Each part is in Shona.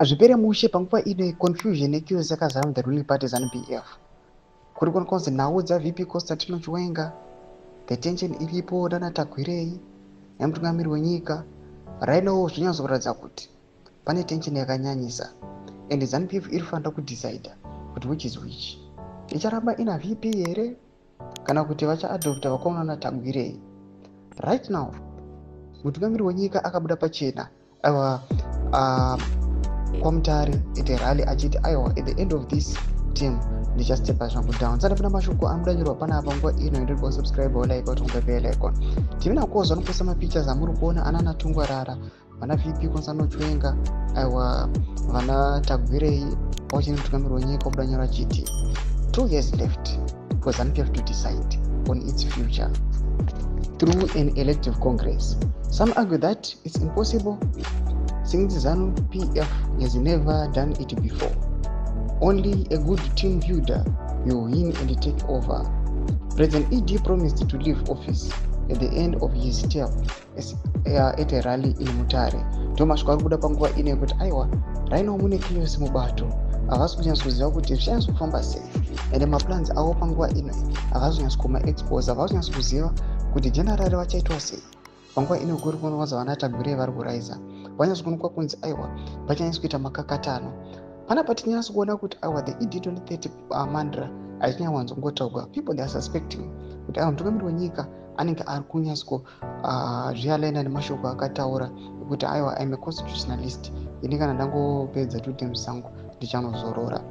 Zvipere mushe panguva ino. Confusion nechaos yakazara mu the ruling party, ZANU PF. Kuri kunzi nhau dzaVP Constantino Chiwenga, the tension iripo nana Tagwirei nemutungamiri wenyika right now, zvinonyatsokuratidza kuti pane tension yakanyanyisa, and ZANU PF iri kufanira kudecida kuti which is which. Icharamba ina VP here kana kuti vachaadopta vakomana naTagwirei? Right now mutungamiri wenyika akabuda pachena, aiwa, kwaMutare at a rally achiti, "Aiwa, at the end of this term ndichastepa zvangu down." Sati mashoko anobuda nyorwa panapa nguva ino, ndiri kusubscribe, like, kuti bell icon. Tine nakozvo vanoposta mapictures amuri kuona anana Tungwarara, vana VP Constantino Chiwenga, aiwa, vana Tagwirei wachine mutungamiri wenyika wabuda nyora achiti, "2 years left for ZANU PF to decide on its future through an elective congress. Some argue that it's impossible since ZANU PF has never done it before. Only a good team builder will win and take over. President ED promised to leave office at the end of his term at a rally in Mutare." Ndo masviko ari kubuda panguva ino yekuti, aiwa, right now mune chaos mubato. Havasi kunyatsoziva kuti zvichanyatso kufamba sei, ende maplans avo panguva ino havasi kunyatso kumaexpose. Havasi kunyatso kuziva kuti generally vachaitwa sei panguva ino. Kuri kuonekwa vana Tagwirei vari kuraisa, vanyatso kuonekwa kunzi, aiwa, vachanyatso kuita makakatano panapa. Tinyatso kuona kuti, aiwa, the ED 2030 mantra haichinyawanzongotaurwa. People, they are suspecting kuti, aiwa, mutungamiri wenyika anenge ari kunyatso zvialaina nemashoko akataura ekuti, "Aiwa, I'm a constitutionalist. Ini kana ndangopedza two terms zangu ndichanozorora."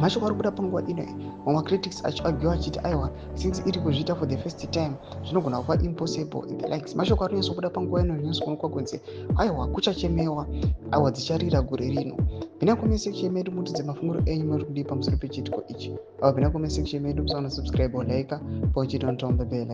Mashoko ari kubuda panguva ino, mamwe critics achiargue achiti, aiwa, since iri kuzviita for the first time, zvinogona kuva impossible and the likes. Mashoko ari kunyatsobuda panguva ino, zvinyatsokuonekwa kunzi, aiwa, kuchachemewa, aiwa, dzicharira gore rino. Pinda comment section medu mutidze mafungiro enyu, muri kudii pamusoro pechiitiko ichi? Aiwa, pinda comment section medu, musaona subscribe or like pauchiita, notomba bell.